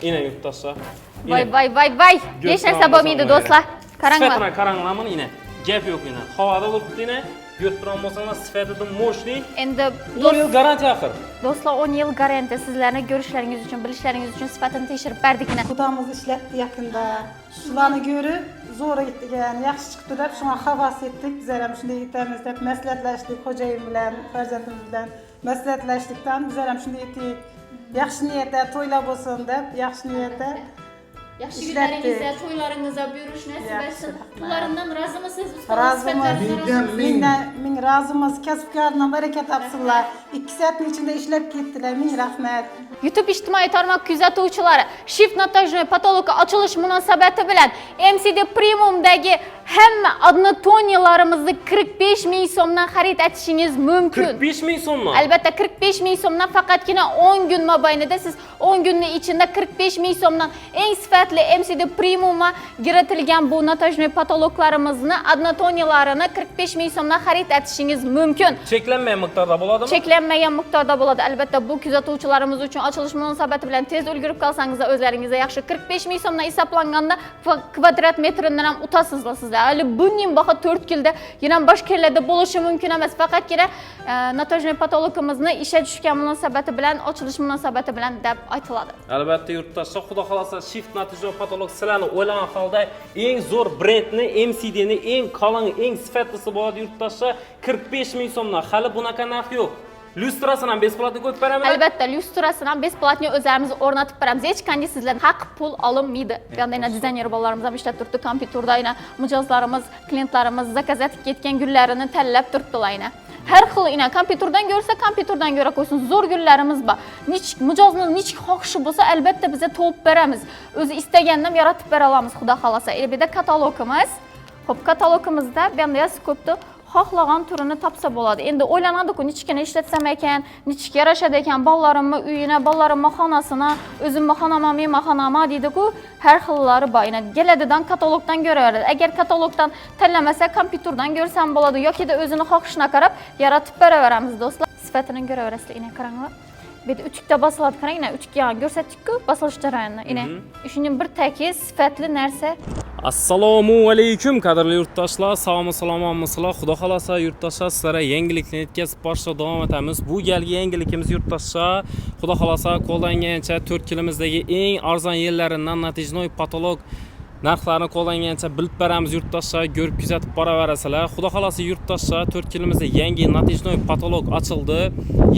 Ine yurtdoshlar. Voy voy voy voy. Hech narsa bo'lmaydi, do'stlar. Qaranglar. Sifatini qaranglar mana ine. Gap yo'q ine. Havoda turibdi ine. Ko'rib turgan bo'lsanglar, sifatida мощный. Endi 10 yil garantiya axir. Do'stlar, 10 yil garantiya sizlarni ko'rishlaringiz uchun, bilishlaringiz uchun sifatini tekshirib berdik ine. Qudamiz ishlatdi yaqinda. Shularni ko'rib zo'ra gitdik, yani yaxshi chiqdi deb shunga havas etdik. Bizlar ham shunday etamiz deb maslahatlashdik xo'jayin bilan, farzandimiz bilan maslahatlashlikdan bizlar ham shunday etdik. Yaxshi niyatda to'ylar bo'lsin deb, yaxshi niyatda Yaxshi ishlatdi. Kunlaringizda, to'ylaringizda buyurish nasib Yaxshi, etsin. rahmat. Pullarimdan rozimisiz? Ustalar Razimiz. sifatlaridan Mingdan ming. Mingdan ming razimiz. Kasbkordan baraka topsinlar. 2 soatning ichida ishlab ketdilar. Ming rahmat. YouTube ijtimoiy tarmoq kuzatuvchilari, Shift натяжной потолок ochilish munosabati bilan MCD Premiumdagi hamma однотонныйlarimizni 45 ming so'mdan xarid etishingiz mumkin. 45 ming so'mdan. Albatta, 45 ming so'mdan faqatgina 10 kun mobaynida siz 10 kunning ichida 45 ming so'mdan eng sifatli MCD Premiumga kiritilgan bu натяжной потолокlarimizni однотонныйlarini 45 ming so'mdan xarid etishingiz mumkin. Cheklanmagan miqdorda bo'ladimi? Cheklanmagan miqdorda bo'ladi. Albatta, bu kuzatuvchilarimiz uchun ochilish munosabati bilan tez ulgurib qolsangizlar o'zlaringizga yaxshi. 45 ming so'mdan hisoblanganda kvadrat metridan ham utasizlar sizlar. Hali buning baho 4 yilda yana boshqa yerlarda bo'lishi mumkin emas. Faqatgina натяжной потолокimizni ishga tushgan munosabati bilan, ochilish munosabati bilan deb aytiladi. Albatta, yurtdoshlar, xudo xohlasa, Shift натяжной потолок sizlarni o'ylagan holda eng zo'r brendni, MCDni eng qalin, eng sifatlisi bo'ladi, yurtdoshlar. 45 ming so'mdan hali bunaqa narx yo'q. Lyustrasini ham бесплатно qo'yib beraman. Albatta, lyustrasini ham бесплатно o'zlarimiz o'rnatib beramiz. Hech qanday sizlardan haq pul olinmaydi. Bu yoqda yana dizayner bolalarimiz ham ishlab turibdi kompyuterda. Yana mijozlarimiz, klientlarimiz заказ etib ketgan gullarini tanlab turibdilar yana. Har xil ina kompyuterdan ko'rsa, kompyuterdan ko'ra qo'ysin. Zo'r gullarimiz bor. Nechik mijozni nechik xohishi bo'lsa, albatta biza topib beramiz. O'zi istagandan yaratib bera olamiz, xudo xohlasa. Bu yerda katalogimiz. Xo'p, katalogimizda bu yoqda yozib qo'yibdi. Xohlagan turini topsa bo'ladi. Endi o'ylanadi-ku, nechikini ishlatsam ekan, nechik yarashadi ekan bolalarimni uyina, bolalarimni xonasina, o'zimni xonama, mehmonxonama deydi-ku, har xillari bor. Yana keladidan katalogdan ko'raveradi. Agar katalogdan tanlamasa, kompyuterdan ko'rsam bo'ladi yoki da o'zini xohishina qarab yaratib beraveramiz, do'stlar. Sifatini ko'raverasizlar, ina qaranglar. Bu yerda utukda bosiladi, qarang, ina utuk yog'ini ko'rsatdik-ku, bosilish jarayonini. Ina. Shuning bir tekis sifatli narsa. Assalomu alaykum, qadrli yurtdoshlar, sog'mi, salomatmisizlar? Xudo xohlasa, yurtdoshlar, sizlarga yangilikni yetkazib borishda davom etamiz. Bu galgi yangiligimiz, yurtdoshlar, xudo xohlasa, qo'ldan kelgancha To'rtko'limizdagi eng arzon yerlaridan натяжной потолок narxlarini qo'ldan kelgancha bilib beramiz, yurtdoshlar, ko'rib kuzatib boraverasizlar. Xudo xohlasa, yurtdoshlar, To'rtko'limizda yangi натяжной потолок ochildi.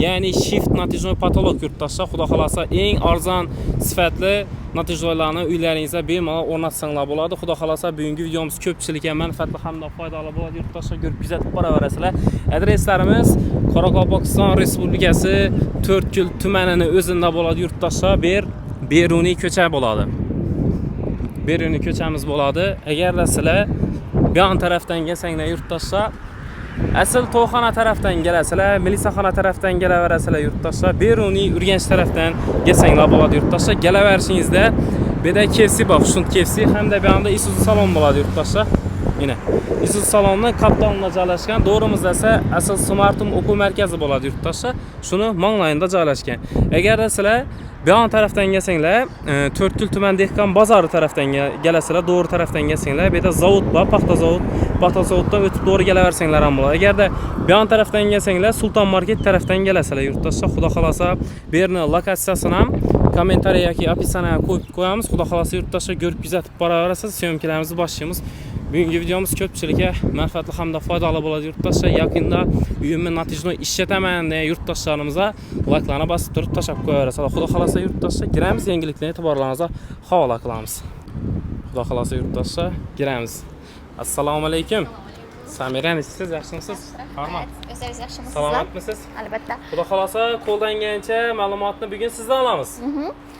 Ya'ni Shift натяжной потолок, yurtdoshlar, xudo xohlasa, eng arzon sifatli натяжнойlarni uylaringizda bemalol o'rnatsanglar bo'ladi. Xudo xohlasa, bugungi videomiz ko'pchilikka manfaatli hamda foydali bo'ladi. Yurtdoshlar, ko'rib kuzatib boraverasizlar. Adreslarimiz Qoraqalpog'iston Respublikasi To'rtko'l tumanini o'zida bo'ladi, yurtdoshlar. Ber Beruniy ko'cha bo'ladi. Beruniy ko'chamiz bo'ladi. Agarda sizlar bu yon tarafdan kelsanglar, yurtdoshlar, asl to'yxona tarafdan kelasizlar, milisaxona tarafdan kelaverasizlar, yurtdoshlar. Beruniy Urganch tarafdan kelsanglar bo'ladi, yurtdoshlar. Kelaverishingizda bu yerda KFC bor, Xushnud KFC hamda bu yoqda Isuzu salon bo'ladi, yurtdoshlar. Yine Isuzu salonni qaptalida joylashgan, to'g'rimizda esa asl Smartum o'quv markazi bo'ladi, yurtdoshlar. Shuni manglayida joylashgan. Agarda sizlar bu yon tarafdan kelsanglar, To'rtko'l tuman dehqon bozori tarafdan kelasizlar, to'g'ri tarafdan kelsanglar, bu yerda zavod bor, paxta zavod. Paxta zavoddan o'tib to'g'ri kelaversanglar ham bo'ladi. Agarda bu yon tarafdan kelsanglar, Sulton market tarafdan kelasizlar, yurtdoshlar. Xudo xohlasa, bu yerni lokatsiyasini ham kommentariy yoki описание ga qo'yib qo'yamiz. Xudo xohlasa, yurtdoshlar, ko'rib kuzatib boraverasiz. Съёмка larimizni boshlaymiz. Bugungi videomiz ko'pchilikka manfaatli hamda foydali bo'ladi, yurtdoshlar. Yaqinda uyimni натяжной ishlataman degan yurtdoshlarimizga layklarni bosib turib tashlab qo'yaverasizlar. Xudo xohlasa, yurtdoshlar, giramiz, yangiliklarni e'tiborlaringizga havola qilamiz. Xudo xohlasa, yurtdoshlar, giramiz. Assalomu alaykum. Samira, siz yaxshimisiz? Rahmat. O'zingiz yaxshimisiz? Salomatmisiz? Albatta. Xudo xohlasa, qo'ldan kelgancha ma'lumotni bugun sizdan olamiz.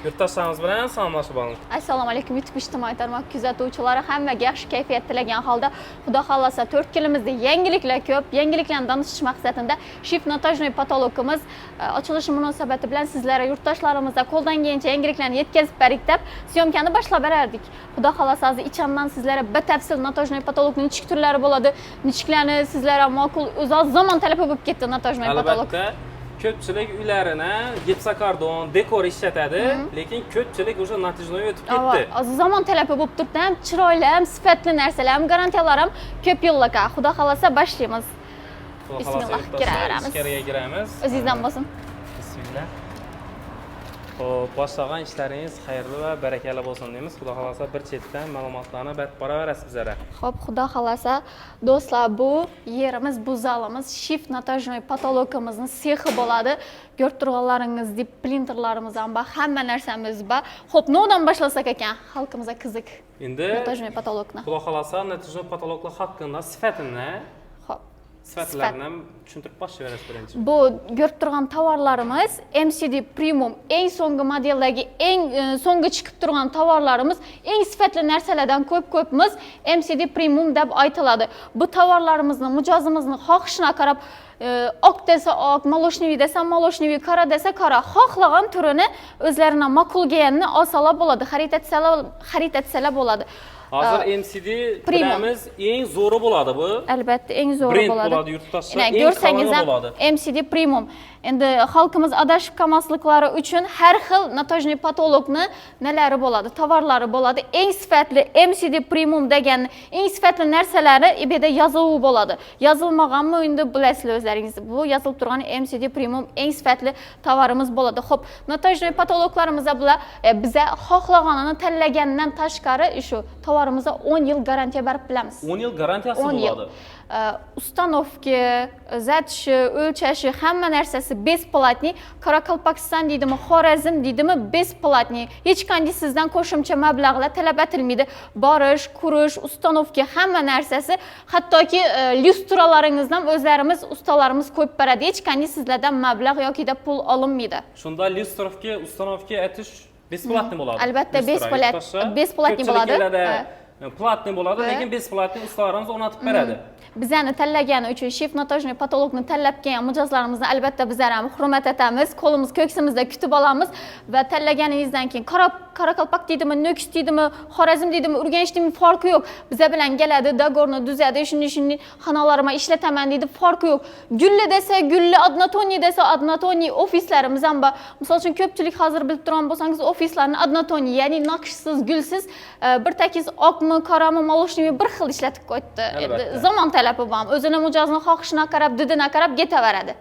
Yurtdoshlarimiz bilan salomlashib oling. Assalomu alaykum, YouTube ijtimoiy tarmoq kuzatuvchilari, hammaga yaxshi kayfiyat tilagan holda, xudo xohlasa, To'rtko'limizda yangiliklar ko'p. Yangiliklarni tanishish maqsadida Shift натяжной потолок imiz ochilishi munosabati bilan sizlarga, yurtdoshlarimizga qo'ldan kelgancha yangiliklarni yetkazib berik deb съёмка ni boshlab berardik. Xudo xohlasa, hozir ichamdan sizlarga batafsil натяжной потолок ning nechik turlari bo'ladi, nechiklarni sizlarga ma'qul, o'zi zamon talabi bo'lib ketdi натяжной потолок. Albatta. Ko'pchilik uylarini gipsokardon, dekor ishlatadi, lekin ko'pchilik уже натяжной o'tib ketdi. Hozir zamon talabi bo'lib turibdi, ham chiroyli, ham sifatli narsalar, ham garantiyalar ham ko'p yillik. Xudo xohlasa, boshlaymiz. Xudo xohlasa, Bismillah, yurtdoshlar, kiraveramiz. Ichkariga kiramiz. O'zingizdan bo'lsin. Bismillah. Xo'p, boshlagan ishlaringiz xayrli va barakali bo'lsin deymiz. Xudo xohlasa, bir chetdan ma'lumotlarni berib boraverasiz bizlarga. Xo'p, xudo xohlasa, do'stlar, bu yerimiz, bu zalimiz shift натяжной потолок imizni sexi bo'ladi. Ko'rib turganlaringizdek plinterlarimiz ham bor, hamma narsamiz bor. Xo'p, nimadan boshlasak ekan? Xalqimizga qiziq. Endi Натяжной потолок ni. Xudo xohlasa, натяжной потолок lar haqida sifatini, Xo'p. sifatlarini ham tushuntirib boshlayverasiz birinchi. Bu ko'rib turgan tovarlarimiz MCD Premium, eng so'nggi modeldagi, eng so'nggi chiqib turgan tovarlarimiz, eng sifatli narsalardan ko'p ko'pmiz MCD Premium deb aytiladi. Bu tovarlarimizni mijozimizni xohishina qarab, oq desa oq, молочный desa молочный, qora desa qora, xohlagan turini o'zlarini ma'qul kelganini olsalar bo'ladi, xarid etsalar bo'ladi. Hozir MCD Premium. bilamiz, eng zo'ri bo'ladi bu. Albatta, eng zo'ri Brend bo'ladi. Bo'ladi yurtdoshlar, Ina, eng ko'rsangiz qalini ham bo'ladi. MCD Premium. Endi xalqimiz adashib qolmasliklari uchun har xil натяжной потолок ni nalari bo'ladi, tovarlari bo'ladi. Eng sifatli MCD Premium degan eng sifatli narsalari ibeda yozuvi bo'ladi. Yozilmaganmi, endi bilasizlar o'zlaringiz. Bu yozilib turgan MCD Premium eng sifatli tovarimiz bo'ladi. Xo'p, натяжной потолок larimizda bular biza xohlaganini tanlagandan tashqari shu tovarimizga 10 yil garantiya berib bilamiz. 10 yil garantiyasi 10 yil. Bo'ladi. Установка, zatishi, o'lchashi, hamma narsasi бесплатный. Qoraqalpog'iston deydimi, Xorazm deydimi, бесплатный. Hech qanday sizdan qo'shimcha mablag'lar talab etilmaydi. Borish, qurish, установка, hamma narsasi, hattoki lyustralaringizni ham o'zlarimiz, ustalarimiz qo'yib beradi. Hech qanday sizlardan mablag' yoki pul olinmaydi. Shunda люстровка, установка etish бесплатный bo'ladi. Albatta, Lyustra yurtdoshlar. Бесплатный Ko'pchilik bo'ladi. yerlarda платный bo'ladi, Ha. Lekin бесплатный ustalarimiz o'rnatib beradi. Bizani tanlagani uchun, shift натяжной потолок ni tanlab kelgan mijozlarimizni albatta bizlar ham hurmat etamiz, qo'limiz ko'ksimizda kutib olamiz va tanlaganingizdan keyin Qoraqalpoq deydimi, Nukus deydimi, Xorazm deydimi, Urganch deydimi, farqi yo'q. Biza bilan keladi, договор ni tuzadi, shuni shuni xonalarimga ishlataman deydi, farqi yo'q. Gulli desa gulli, однотонный desa однотонный ofislarimiz ham bor. Misol uchun, ko'pchilik hozir bilib turgan bo'lsangiz, ofislarni однотонный, ya'ni naqshsiz, gulsiz, bir tekis oqmi, qorami, молочный mi bir xil ishlatib qo'yibdi. Endi Albatta. Zamon talabi bor. O'zini mijozini xohishina qarab, didina qarab ketaveradi.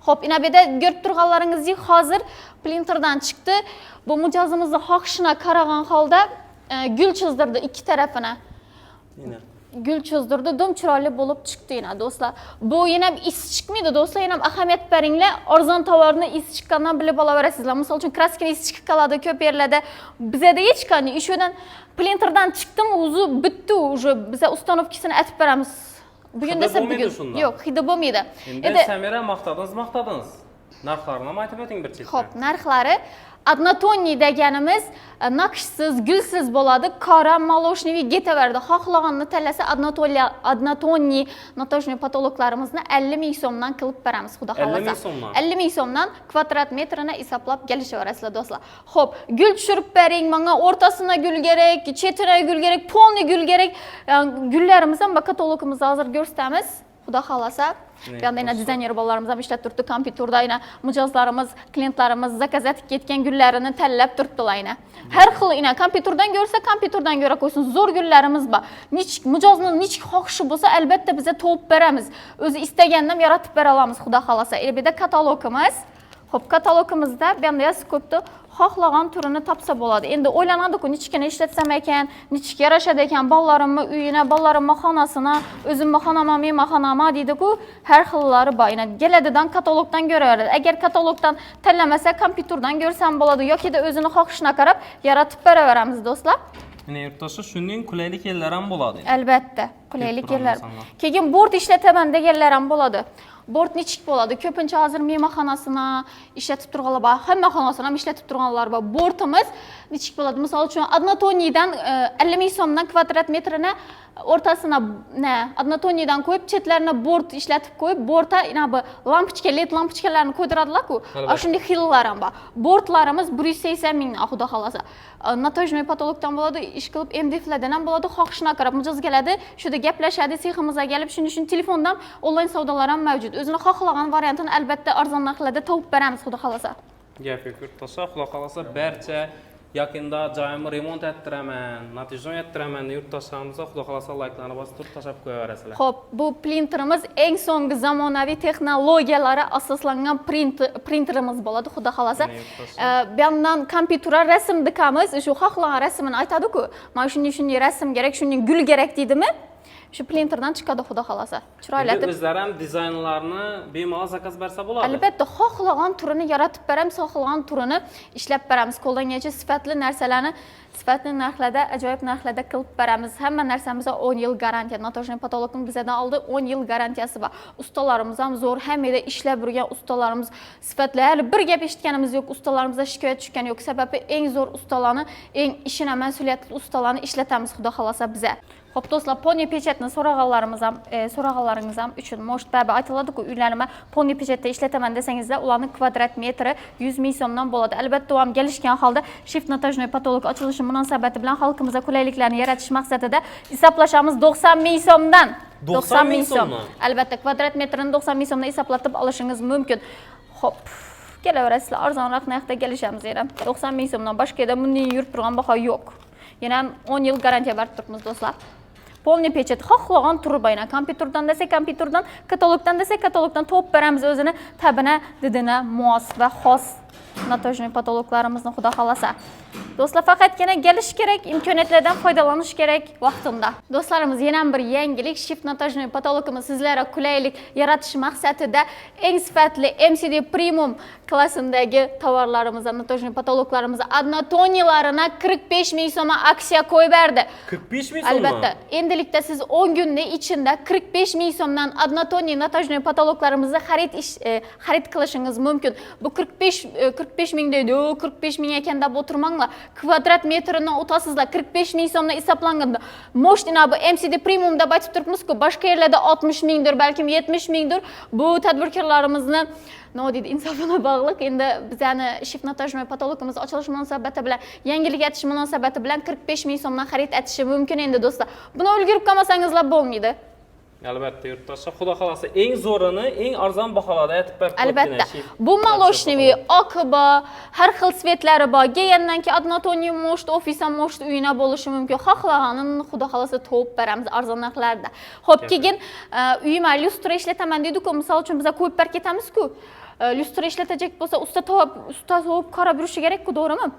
Xo'p, ina bu yerda ko'rib turganlaringizdek hozir plinterdan chiqdi. Bu mijozimizni xohishina qaragan holda gul chizdirdi ikki tarafini. Yine. Gul chizdirdi, dum chiroyli bo'lib chiqdi yana do'stlar. Bu yana ham is chiqmaydi do'stlar, yana ham ahamiyat beringlar. Arzon tovarni is chiqqandan bilib olaverasizlar. Misol uchun, краска ni is chiqib qoladi ko'p yerlarda. Bizada hech qanday ishudan plinterdan chiqdimi, o'zi bitdi, уже biza установка sini aytib beramiz. Bugun Hidi desa bo'lmaydi bugun. Shunda. Yo'q, hidi bo'lmaydi. Endi Endi Samira, maqtadingiz, maqtadingiz. Narxlarini ham aytib o'ting bir chetdan. Xo'p, narxlari однотонный deganimiz naqshsiz, gulsiz bo'ladi. Qora, молочный ketaveradi. Xohlaganini tanlasa, однотонный натяжной потолок larimizni 50 ming so'mdan qilib beramiz, xudo 50 xohlasa. Ming so'mdan? 50 ming so'mdan kvadrat metrini hisoblab kelishaverasizlar do'stlar. Xo'p, gul tushirib bering, menga o'rtasina gul kerak, chetina gul kerak, полный gul kerak. Gullarimiz ham katalogimizni hozir ko'rsatamiz. Xudo xohlasa. Ne, Bu yoqda yana do'stlar. Dizayner bolalarimiz ham ishlab turibdi kompyuterda, yana mijozlarimiz, klientlarimiz заказ etib ketgan gullarini tanlab turibdilar yana. Har xil ina kompyuterdan ko'rsa, kompyuterdan ko'ra qo'ysin. Zo'r gullarimiz bor. Nechik mijozni nechik xohishi bo'lsa, albatta biza topib beramiz. O'zi istaganini ham yaratib bera olamiz, xudo xohlasa. Bu yerda katalogimiz. Xo'p, katalogimizda bu yerda yozib qo'yibdi, xohlagan turini topsa bo'ladi. Endi o'ylanadi-ku, nechikini ishlatsam ekan, nechik yarashadi ekan bolalarimni uyina, bolalarimni xonasina, o'zimni xonama, mehmonxonama deydi-ku, har xillari bor. Yana keladidan katalogdan ko'raveradi. Agar katalogdan tanlamasa, kompyuterdan ko'rsam bo'ladi yoki da o'zini xohishina qarab yaratib beraveramiz do'stlar. Yine yurtdoshlar, shunning qulaylik yerlari ham bo'ladi. Albatta, qulaylik Ko'p yerlar. turamiz. Keyin bort ishlataman deganlar ham bo'ladi. Bort nechik bo'ladi? Ko'pincha hozir mehmonxonasini ishlatib turganlar bor, hamma xonasini ham ishlatib turganlar bor. Bortimiz nechik bo'ladi? Misol uchun, однотонный dan 50 ming so'mdan kvadrat metrini o'rtasina na однотонный dan qo'yib, chetlarini bort ishlatib qo'yib, bortga ina bu lampochka, led lampochkalarni qo'ydiradilar-ku. Albatta. Shunday xillar ham bor. Bortlarimiz 180 mingdan, xudo xohlasa. Натяжной потолок dan bo'ladi, ish qilib MDFlardan ham bo'ladi, xohishina qarab mijoz keladi, shuda Gaplashadi, seximizga kelib, shuning uchun telefondan onlayn savdolar ham mavjud. O'zini xohlagan variantini albatta arzon narxlarda topib beramiz, xudo xohlasa. Gap yo'q yurtdoshlar, xudo xohlasa barcha yaqinda joyimni remont ettiraman, натяжной ettiraman yurtdoshlarimizga xudo xohlasa layklarni bosib turib tashlab qo'yaverasizlar. Xo'p, bu printerimiz eng so'nggi zamonaviy texnologiyalara asoslangan printerimiz bo'ladi, xudo xohlasa. Mana yurtdoshlar. Bu yandan kompyuterga rasm dikamiz, shu xohlagan rasmini aytadi-ku. Mana shunday shunday rasm kerak, shunday gul kerak deydimi? Shu printerdan chiqadi, xudo xohlasa. Endi Chiroylatib. o'zlari ham dizaynlarni bemalol zakaz bersa bo'ladi. Albatta, xohlagan turini yaratib beramiz, xohlagan turini ishlab beramiz. Qo'ldan kelgancha sifatli narsalarni sifatli narxlarda, ajoyib narxlarda qilib beramiz. Hamma narsamizga 10 yil garantiya. Натяжной потолок ni bizdan oldi 10 yil garantiyasi bor. Ustalarimiz ham zo'r, hamma ishlab yurgan ustalarimiz sifatli. Hali bir gap eshitganimiz yo'q, ustalarimizdan shikoyat tushgani yo'q. Sababi eng zo'r ustalarni, eng ishini mas'uliyatli ustalarni ishlatamiz, xudo xohlasa biza. Xo'p, do'stlar, полный печать ni so'raganlarimiz ham, so'raganlaringiz ham uchun может baribir aytiladi-ku, uylarima полный печать da ishlataman desangizlar, ularning kvadrat metri 100 ming so'mdan bo'ladi. Albatta, u ham kelishgan holda shift натяжной потолок ochilishi munosabati bilan xalqimizga qulayliklarni yaratish maqsadida hisoblashamiz 90 ming so'mdan. 90 ming so'mdan? Albatta, kvadrat metrini 90 ming so'mdan hisoblatib olishingiz mumkin. Xo'p, kelaverasizlar, arzonroq narxda kelishamiz yana. 90 ming so'mdan boshqa yerda bunday yurib turgan baho yo'q. Yana ham 10 yil garantiya berib turibmiz, do'stlar. Полный печать xohlagan turi bayna kompyuterdan desa kompyuterdan, katalogdan desa katalogdan topib beramiz o'zini tabina, didina mos va xos натяжной потолок larimizni, xudo xohlasa. Do'stlar, faqatgina kelish kerak, imkoniyatlardan foydalanish kerak vaqtida. Do'stlarimiz, yana bir yangilik: shift натяжной потолок imiz sizlarga qulaylik yaratish maqsadida eng sifatli MCD Premium klassindagi tovarlarimizni, натяжной потолок larimizni однотонный larini 45 ming so'mga aksiya qo'yib berdi. 45 ming so'mmi? Albatta, endilikda siz 10 kunning ichida 45 ming so'mdan однотонный натяжной потолок larimizni xarid qilishingiz mumkin. Bu 45 45 ming deydi, o 45 ming ekan deb o'tirmanglar. Kvadrat metrini o'tasizlar 45 ming so'mdan hisoblanganda. Мощный bu MCD Premium deb aytib turibmiz-ku, boshqa yerlarda 60 mingdir, balkim 70 mingdir. Bu tadbirkorlarimizni nima deydi, insofini bog'liq. Endi bizani shift натяжной потолок imiz ochilish munosabati bilan, yangilik etish munosabati bilan 45 ming so'mdan xarid etishi mumkin endi, do'stlar. Buni ulgurib qolmasangizlar bo'lmaydi. Albatta, yurtdoshlar, xudo xohlasa eng zo'rini eng arzon baholarda aytib berib Albatta. qo'yibdi. Bu молочный, oqi bor, har xil цвет lari bor. Keyandan ki однотонный может, ofis ham может uyina bo'lishi mumkin. Xohlaganini xudo xohlasa topib beramiz arzon narxlarda. Xo'p, keyin uyima lyustra ishlataman deydi-ku, misol uchun biz qo'yib berib ketamiz-ku. Lyustra ishlatajak bo'lsa, usta topib qarab yurishi kerak-ku, to'g'rimi?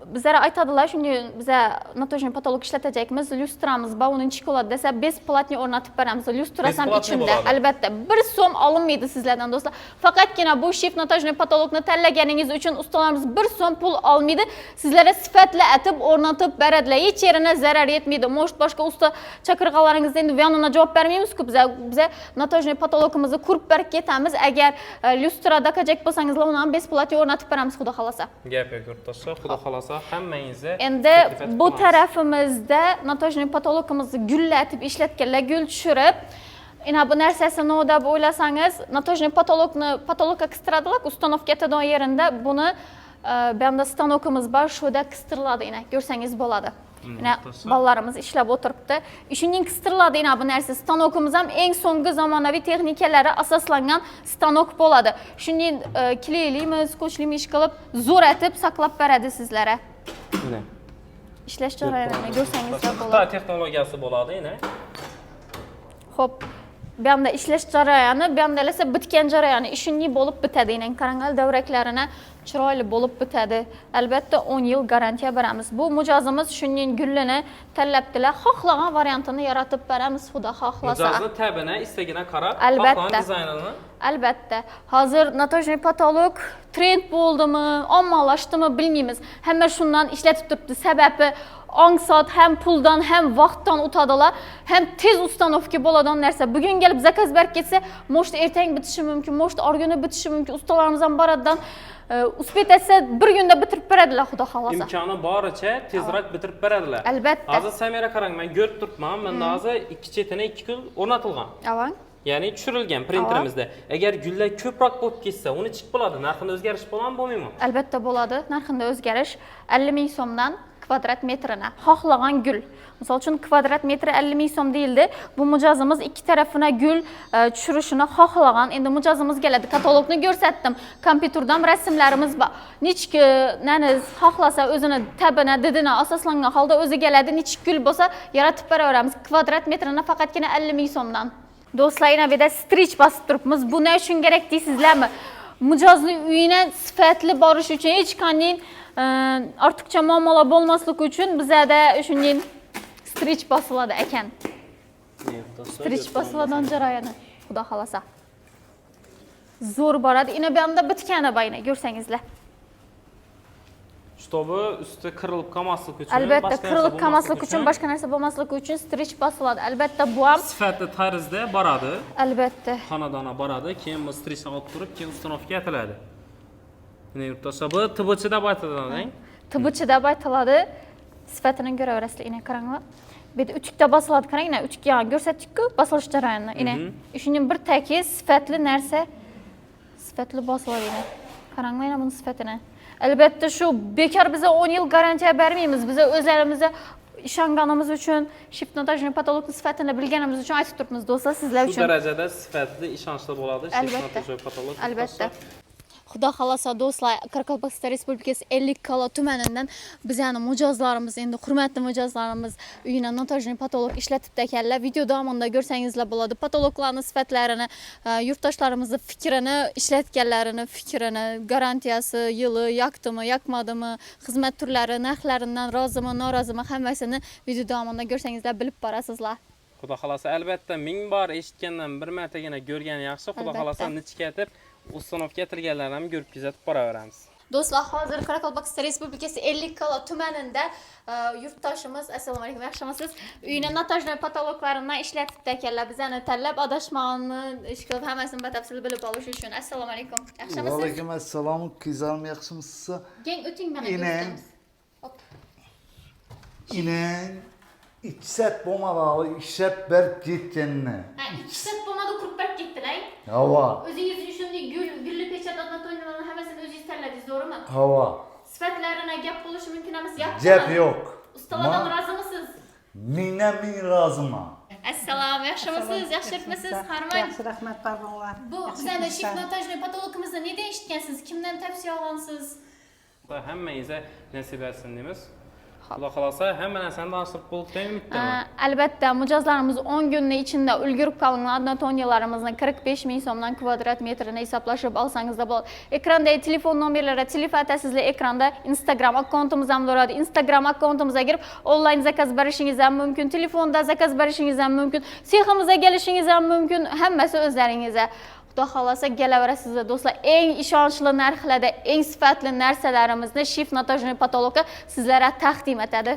Bizlar aytadilar, shunday biza натяжной потолок ishlatajakmiz, lyustramiz bor, uni nechi bo'ladi desa, бесплатный o'rnatib beramiz. Lyustrasi ham Бесплатный ichida. bo'ladi. Albatta, bir so'm olinmaydi sizlardan, do'stlar. Faqatgina bu shift натяжной потолок ni tanlaganingiz uchun ustalarimiz bir so'm pul olmaydi. Sizlarga sifatli atib o'rnatib beradilar. Hech yerine zarar yetmaydi. Может, boshqa usta chaqirganlaringizda endi yonina javob bermaymiz-ku biza. Натяжной потолок imizni qurib berib ketamiz. Agar lyustra dakajak bo'lsangizlar, uni ham бесплатный o'rnatib beramiz, xudo xohlasa. Gap yo'q, yurtdoshlar, xudo xohlasa hammangizni Endi taklif etib bu qolamiz. tarafimizda натяжной потолок imizni gullatib ishlatganlar, gul tushirib. Ina bu narsasi nima deb o'ylasangiz, натяжной потолок ni потолок ka qistiradilar, установка etadigan yerinda buni bu yoqda stanokimiz bor, shuda qistiriladi, ina ko'rsangiz bo'ladi. Ina Do'stlar. bolalarimiz ishlab o'tiribdi. Shuning qistiriladi ina bu narsa. Stanokimiz ham eng so'nggi zamonaviy texnikalarga asoslangan stanok bo'ladi. Shuning kleylaymiz, skotchlaymiz qilib, zo'r etib saqlab beradi sizlarga. Ina. Ishlash jarayonini ko'rsangizlar Xitoy bo'ladi. texnologiyasi bo'ladi ina. Xo'p, bu yoqda ishlash jarayoni, bu yoqda esa bitgan jarayoni ishunli bo'lib bitadi. Ina qaranglar, davraklarini chiroyli bo'lib bitadi. Albatta 10 yil garantiya beramiz. Bu mijozimiz shunning gulini tanlabdilar. Xohlagan variantini yaratib beramiz, xudo xohlasa. Mijozni tabina, istagina qarab, Albatta. xohlagan dizaynini. Albatta. Hozir натяжной потолок trend bo'ldimi, ommalashdimi bilmaymiz. Hamma shundan ishlatib turibdi. Sababi ongsat ham puldan ham vaqtdan o'tadilar, ham tez установка bo'ladigan narsa. Bugun kelib zakaz berib ketsa, может ertang bitishi mumkin, может orguni bitishi mumkin. Ustalarimiz ham boradidan успеть etsa bir kunda bitirib beradilar, xudo xohlasa. Imkoni boricha tezroq bitirib beradilar. Albatta. Hozir Samira qarang, men ko'rib turibman, menda hozir ikki chetini ikki gul o'rnatilgan. Avang. Ya'ni tushirilgan printerimizda. Agar gullar ko'proq bo'lib ketsa, uni chiqib bo'ladi. Narxida o'zgarish bo'ladimi, bo'lmaydimi? Albatta bo'ladi. Narxida o'zgarish 50 ming so'mdan Kvadrat metrini. Xohlagan gul. Misol uchun, kvadrat metri 50 ming so'm deyildi. Bu mijozimiz ikki tarafına gul tushirishini xohlagan. Endi mijozimiz keladi. Katalogni ko'rsatdim. Kompyuterdan rasmlarimiz bor. Nechki nani xohlasa, o'zini tabina, didina asoslangan holda o'zi keladi. Nechik gul bo'lsa, yaratib beraveramiz. Kvadrat metrini faqatgina 50 ming so'mdan. Do'stlar, yana bu yerda стрейч bosib turibmiz. Bu ne uchun kerak deysizlarmi? Mijozni uyine sifatli borish uchun, hech qanday ortiqcha muammolar bo'lmasligi uchun bizada shunday стрейч bosiladi ekan. Стрейч bosiladigan jarayoni, xudo xohlasa. Zo'r boradi. Ina bu yoqda bitgani bayna ko'rsangizlar. Чтобы usti qirilib qolmasligi uchun, Albatta, boshqa narsa qirilib qolmasligi bo'lmasligi uchun, boshqa narsa bo'lmasligi uchun стрейч bosiladi. Albatta, bu ham sifatli tarzda boradi. Albatta. Xonadona boradi, keyin bu стрейч ni olib turib, keyin установка etiladi. Mana, yurtdoshlar, bu ТВЧ deb aytiladi. ТВЧ deb aytiladi. Sifatini ko'raverasizlar. Ina, qaranglar. Bu yerda utukda bosiladi, qarang, ina utuk yog'ini ko'rsatdik-ku, bosilish jarayonini. Ina. Shundan bir tekis sifatli narsa, sifatli bosiladi ina. Qaranglar ina buni sifatini. Albatta, shu bekor biza 10 yil garantiya bermaymiz. Biza o'zlarimizga ishonganimiz uchun, shift натяжной потолок ni sifatini bilganimiz uchun aytib turibmiz, do'stlar, sizlar Shu uchun. darajada sifatli, ishonchli bo'ladi. Shift Albatta. натяжной потолок. Albatta. Xudo xohlasa, do'stlar, Qoraqalpog'iston Respublikasi Ellikqal'a tumanidan bizani mijozlarimiz, endi hurmatli mijozlarimiz uyina натяжной потолок ishlatib ekanlar. Video davomida ko'rsangizlar bo'ladi. Потолок larning sifatlarini, yurtdoshlarimizni fikrini, ishlatganlarini fikrini, garantiyasi, yili yoqdimi, yoqmadimi, xizmat turlari, narxlaridan rozimi, norozimi, hammasini video davomida ko'rsangizlar bilib borasizlar. Xudo xohlasa, albatta, ming bor eshitgandan bir martagina ko'rgan yaxshi. Xudo Albatta. xohlasa, nechka etib установка etilganlarini ham ko'rib, kuzatib boraveramiz. Do'stlar, hozir Qoraqalpog'iston Respublikasi Ellikqal'a tumanida yurtdoshimiz, assalomu alaykum, yaxshimisiz? Uyini натяжной потолок laridan ishlatib ekanlar. Bizani tanlab, adashmag'ini ish qilib, hammasini batafsil bilib olish uchun. Assalomu alaykum. Yaxshimisiz? Aleyküm assalom, qizlarim, yaxshimisiz? Keng o'ting, mana Ine. ko'rsatamiz. Hop. İnen 2 saat bo'lmadi, ishlab berib ketganini. Ha, 2 soat bo'lmadi, qurib berib ketdilar. Hava, O'zingiz shunday gul, gulli pechat, однотонный hammasini o'zingiz tanladingiz, to'g'rimi? Hava. Sifatlarini gap bo'lishi mumkin emas, yoqdimi? Gap yo'q. Ustalardan Ma- rozimisiz? Mingdan ming roziman. Assalom, yaxshimisiz? Yaxshi yuribmisiz? Harmang. Yaxshi, rahmat, bor. Bu bizani shift натяжной потолок imizni neda eshitgansiz? Kimdan tavsiya olgansiz? Xudo hammangizga nasib etsin deymiz. Xudo xohlasa, hamma narsani tanishtirib bo'ldik degan umiddaman. Albatta, mijozlarimiz 10 kunni ichida ulgurib qolgan однотонный larimizni 45 ming so'mdan kvadrat metrini hisoblashib olsangizda bo'ladi. Ekrandagi telefon nomerlari telefon atasizlar, ekranda Instagram akkauntimiz ham bo'ladi. Instagram akkauntimizga kirib onlayn заказ berishingiz ham mumkin, telefonda заказ berishingiz ham mumkin, seximizga kelishingiz ham mumkin, hammasi o'zlaringizga. Xudo xohlasa, kelaverasizlar, do'stlar. Eng ishonchli narxlarda eng sifatli narsalarimizni shift натяжной потолок ka sizlarga taqdim etadi.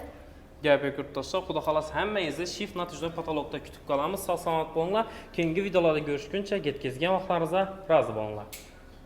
Gap yo'q, yurtdoshlar, xudo xohlasa, hammangizni shift натяжной потолок da kutib qolamiz. Sog' salomat bo'linglar. Keyingi videolarda ko'rishguncha yetkazgan vaqtlaringizga rozi bo'linglar.